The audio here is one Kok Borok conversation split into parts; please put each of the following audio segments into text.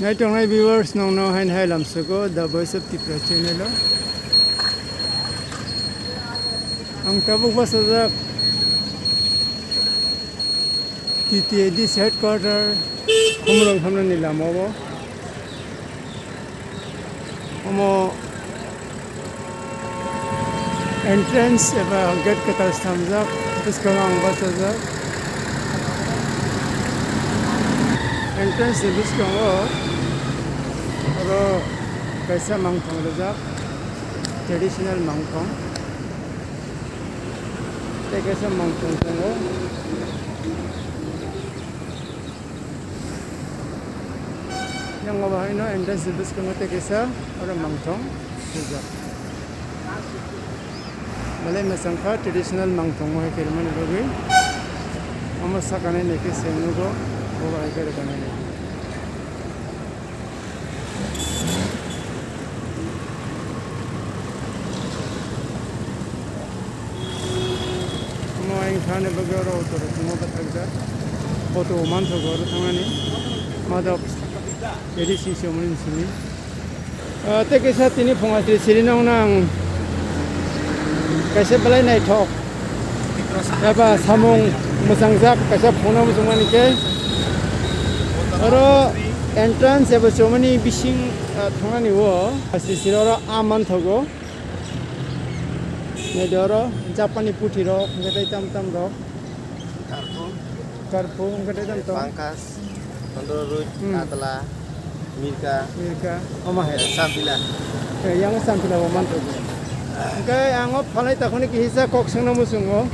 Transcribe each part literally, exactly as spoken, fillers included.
Naitongnai viewers, nongno hain hai lamsugo The Voice of Tripura channel o. Ang tabuk bachajak T T A D C headquarter Khumulwng thangnani lama o. Omo entrance eba gate kwtal swnamjak, bwskango ang bachajak. Entrance ni bwskango oro kaisa mangthang rijak, traditional mangthang. Tei kaisa mangthang tongo. Yang obo haino entrance ni bwskango tei kaisa oro mangthang swijak. Belai mwchang kha traditional mangthang hai khe rimani bagwi. Omo sakani nai khe se nugo, obo hai khe rwkani nai. Omo ayang thani bagwi oro auto rok tongma bwthakjak. Auto o manthogo oro thangnani. Madhab A D C somoni simi. Ah, tei kaisa tini phunga siri siri nong nang kaisa belai naithok. Eba samung mwchangjak kaisa phunukna muchungmani khe. Oro entrance eba chomani bising, ah, thangnani o. Siri siri oro a manthogo. Naidi oro Japanni puthi rok, hwnkhe tei tam tam rok. Karphu. Karphu, hwnkhe tei tam tam. Pangkas, Kondororui, Hmm. Katla, Mirka. Mirka, omo hai. Eh, Sampila. Eh, yang Sampila bo manthogo. Hwnkhe ang o phalnai takhuni kisa kok swngna muchungo.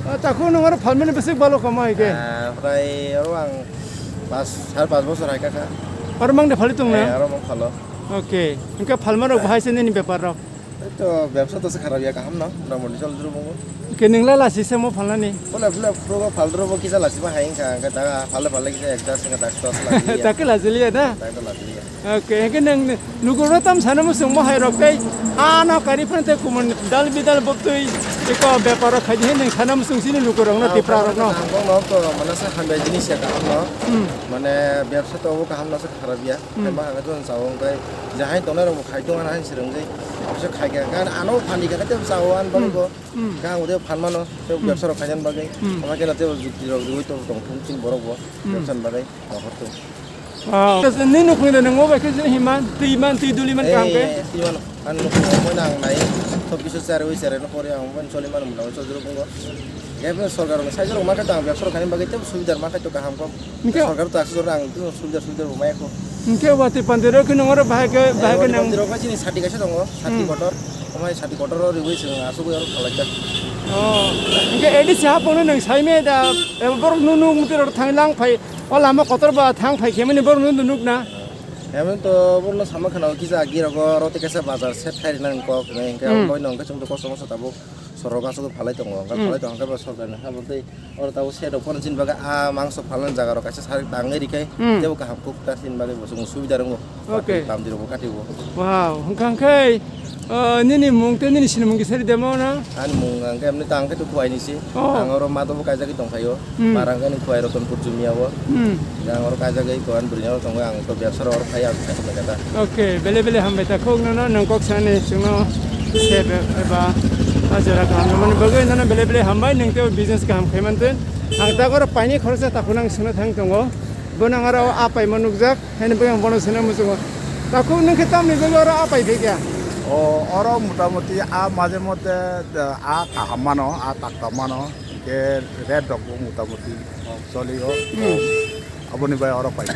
O takhuk nwng oro phalmani bwswk balo kama hai khe? Ah, prai oro ang pas, sar pas bosor hai kha kha. Oro mang de phali tong na? Eh, oro mang phalo. Okay. Hwnkhe phalma rok bahai se nini bepar rok? Ei to bebsa to se kharap ya, kaham no, motamoti choli rw bungo. Hwnkhe nwng la lasi se mo phalnani? Phale phale phrugo phal rw bo kisa lasi ma hai wngkha, hwnkhe da phale phale kisa adjust wngkha, da to lasi ya. Da khe lasi liya da? Da to lasi ya. Okay, hwnkhe nwng nugo rw tam sana muchung mo hai rok tei ano kari phano tei kumun dal bidal bobtwi eko bepar rok khai di hai nwng sana muchung sini nugo rok no, Tipra rok no. Ang kok no to mane se hambai jinis ya kaham no. Hmm. Mane bebsa to bo kaham no se kharap ya. Hmm. Hai ma hwnkhe to chao wngkhe jahai tongnai rok bo khai tongo, ano hai swrwng jai. Bwswk khai kha, gan ano phani kha khe tei chao ani bagwi Hmm. bo. Hmm. Gang ude phan mano, tei Hmm. bebsa rok khaina bagwi. Hmm. Ama khe na tei jukti rok riwi tong tong thung chini borok bo. Hmm. Bebsa ni bagwi nohor tong. Wow. Ni nukhung de nang obai khe hima, twi man, twi duli man kaham khe. Eh, twi man. Ani nukhung omo nang nai. Chobbish char wi char no pore ang omo choli man muna choli rok bungo. Ebe sorkar ni sai rok ma khe tang bebsa rok khaina bagwi tei subidar ma khe to kaham kok. Hwnkhe sorkar to aswk jora ang tei subidar subidar bo maya kho. Hwnkhe watwi pandi rok khe nang oro bahai khe, bahai khe nang. Watwi pandi rok chini sati kaisa tongo, sati Hmm. kotor. Omo hai sati kotor o riwi chwng aswk aro khalai jak. Oh, hwnkhe A D C hapung no nang sai me da, eh, borok nuk nuk muti rok thang lang phai, o lama kotor ba thang phai khe mani borok nuk nuk na. Emon to borok no sama khana o kisa agi rogo aro tei kaisa bazar set khai rina kok hwnkhe Hmm. omo no hwnkhe chwng to kosto mosto tabuk sorok aswk phalai tongo, hwnkhe Hmm. phalai tong hwnkhe bo sorkar ni habor tei Oro tabuk side rok phano chini bagwi ah mangso phalnani jaga rok kaisa sarik tangwi rikhe Hmm. teibo kaham kuk ta chini bagwi bo chwng subida rwngo. Okay. Watwi tamdi rokbo katibo. Wow, hwnkha hwnkhe, ah, nini mung tei nini sinimung kisa ri demo na? Ani mung hwnkhe emni tang khe Tuku Aini si. Oh. Ang oro madobo kaijagwi tongkhaio. Hmm. Para hwnkhe ani Khowai Rotonpur Jumia o. Hmm. Ang oro kaijagwi koyan bwrwino tongo, ang to bebsa oro phai, ang khaisa khaisa ta. Okay, bele bele hambai ta khok nono, nwng kok sani chwngno se be-, eba a jora kaham nangmani bagwi nono bele bele hambai, nwng tei business kaham khaimantwi. Ang ta oro paini khoroksa takhuk nang swngna thang tongo. Bo nang aro a paima nukjak, haini bagwi ang bono swngna muchungo. Takhuk nwng khe tamni bagwi oro a pai phikya? O, oro motamoti a maje mote, a kaham mano, a takta mano, hwnkhe rate rokbo motamoti. Choli o. Hmm. Aboni bai oro pai.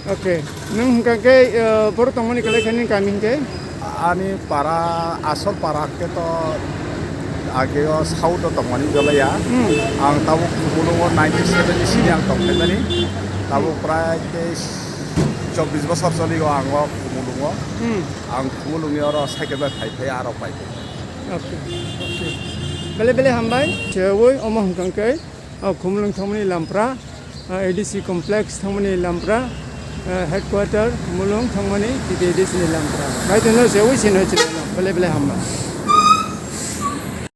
Okay. Nwng hwnkha khe, eh, boro tongmani kwlai khe nini kami hwnkhe? Ani para, asol para khe to age o south o tongmani jolai ya. Hmm. Ang tabuk Khumulwng o nineteen seventy sini ang tongkhaimani. Tabuk prai tei chobbish bosor choli o ang o Khumulwng o. Hmm. Ang Khumulwng ni oro cycle bai phai phai aro pai. Okay. Okay. Bele bele hambai. Chewi omo hwnkha khe. O Khumulwng thangmani lampra, o A D C complex thangmani lampra, o headquarter Khumulwng thangmani T T A D C ni lampra. Bai tongno se wi sino chino, bele bele hamma.